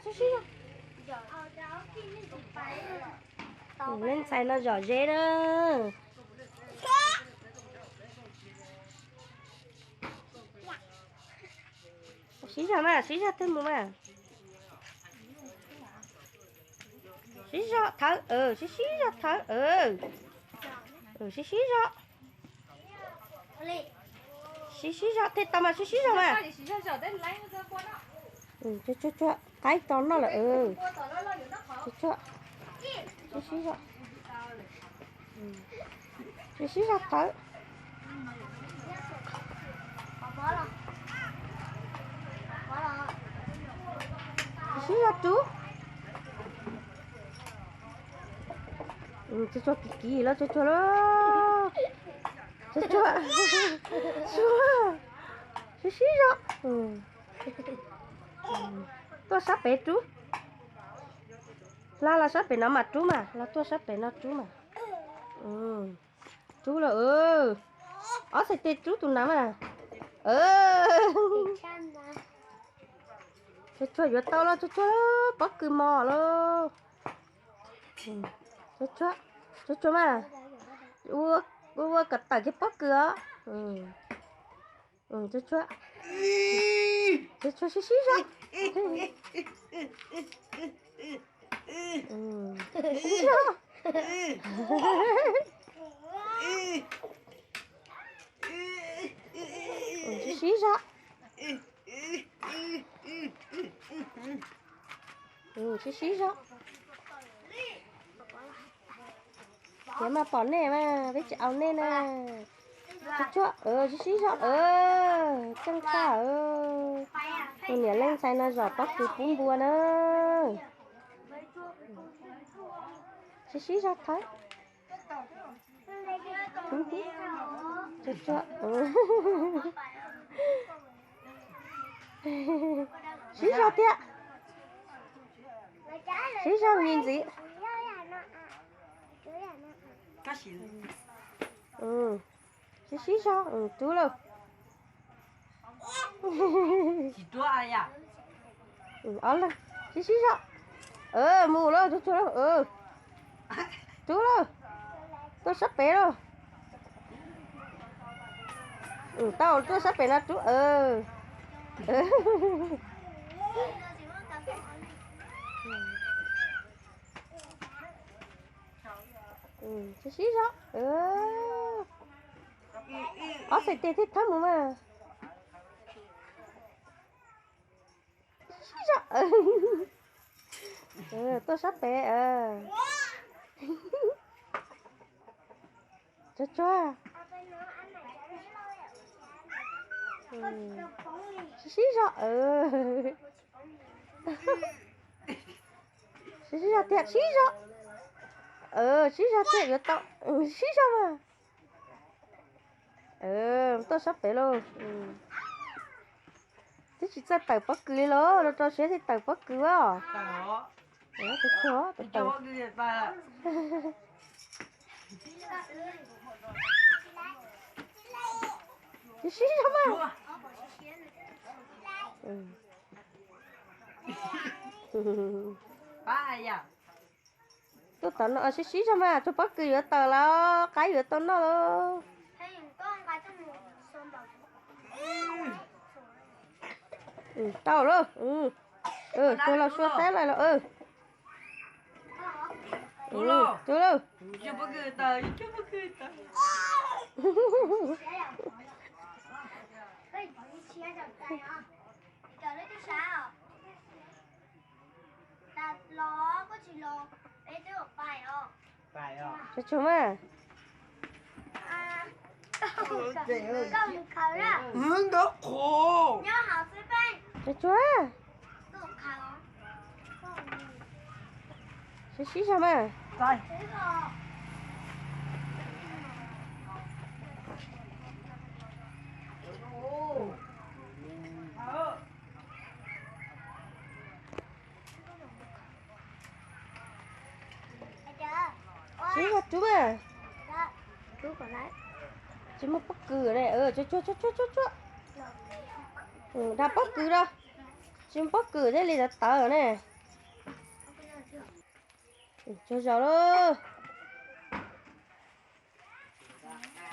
Sib zog. Leej ntxhais no zom zeb na. Sib zog mas, sib zog tej mus mas. Sib zog thawb, sib sib zog thawb. Sib sib zog. Sib sib zog tej tau mas, sib sib zog mas. Tsuag tsuag, qaib tau noj lawm. Tsuag tsuag, sib sib zog. Sib sib zog thawb. Sib zog rub. Tsuag tsuag kiv kiv los tsuag tsuag los. Tsuag tsuag, sib sib zog. Tuaj sab pem rub. Hla los sab pem no mas rub mas, los tuaj sab pem no rub mas. Rub lawm. Ob txhais tes rub tus nav mas. Tsuag tsuag yuav tau los, tsuag tsuag, pob kws mos los. Tsuag tsuag, tsuag tsuag mas. Ua kom tawm kiag pob kws os. Tsuag tsuag, tsuag tsuag, sib sib zog. Sib zog. Sib sib zog. Sib sib zog. Ces mas pom nej mas peb tsis au nej na. Tsuag tsuag, sib sib zog. Tseej tag. Tus niam leej ntxhais no zom pob kws pub npua na. Sib sib zog thawb. Tsuag tsuag, sib zog thiab. Sib zog me ntxiv. Sib sib zog, rub lawm. Sib sib zog. Mus lawm, rub lawm. Tuaj sab pem lawm. Tau, tuaj sab pem no rub. Sib sib zog. Ob txhais tes thiaj thawb mus mas. Sib zog. Tuaj sab pem. Tsuag tsuag, sib sib zog. Sib sib zog thiab, sib zog. Sib zog thiab yuav tau. Sib zog mas. Tuaj sab pem lauj. Twb tsis txawj tawm pob kws li los, rau rau siab thiaj tawm pob kws os. Sib sib zog mas. Tuaj tom no sib sib zog mas, tsuag pob kws yuav tawm los qaib yuav tau noj lauj. Tau lauj. Tsuag los sua qaib lawm los. Tsuag lauj. Tsuag tsuag mas. Tsuag tsuag. Sib sib zog mas. Sib zog rub mas. Tsis muaj pob kws ne. Tsuag tsuag tsuag tsuag tsuag. Dag pob kws rau. Tsis muaj pob kws thiaj li tawv tawv ne. Tsaug zog lauj.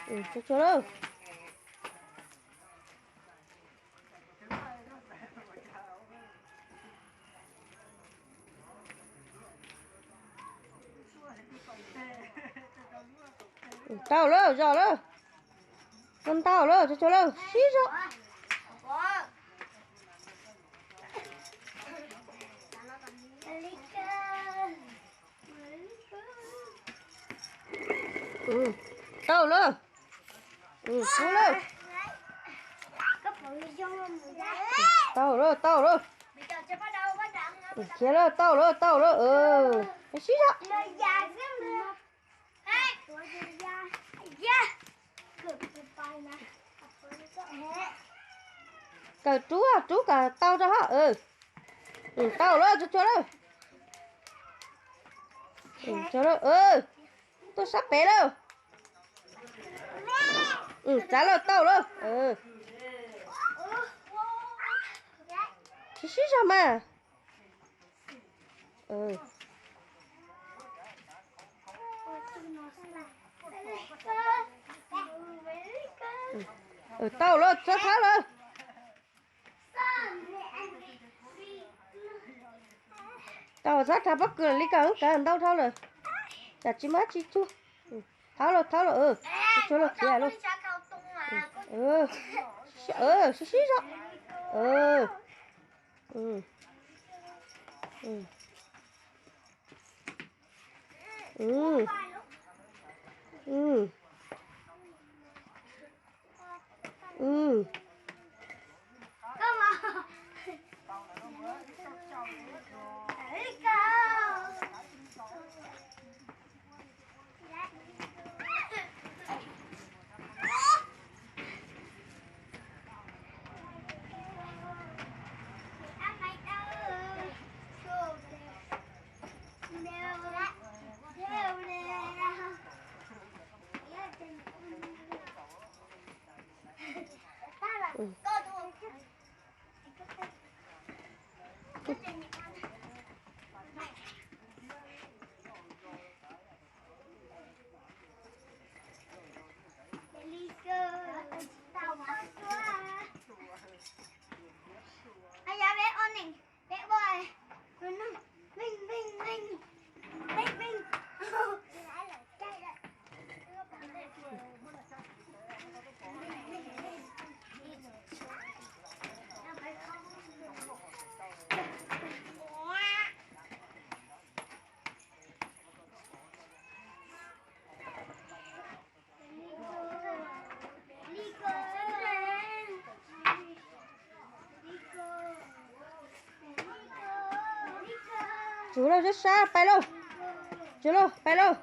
Tsaug tsaug lauj. Tau lawm, zog lawm. Tau ntau lawm, tsaug tsaug lawm, sib zog. Tau lawm. Kub lawm. Tau lawm, tau lawm. Khiav lawm, tau lawm, tau lawm. Sib zog. Kawm rub, rub kom tau rau hov. Tau lawm, tsaug tsaug lawm. Tuaj sab pem lawm. Tsav lawm, tau lawm. Sib sib zog mas. Tau lawm, txhob thawb lawm. Tau, txhob rhais pob kws li ko, kawg ntau dhau lawm. Tsam tsis muaj dab tsi txuag. Thawb lawm, thawb lawm, tsuag lawm, khiav lawm. Sib sib zog. Tsuag lauj, sab sab, pais lauj. Tsuag lauj, pais lauj.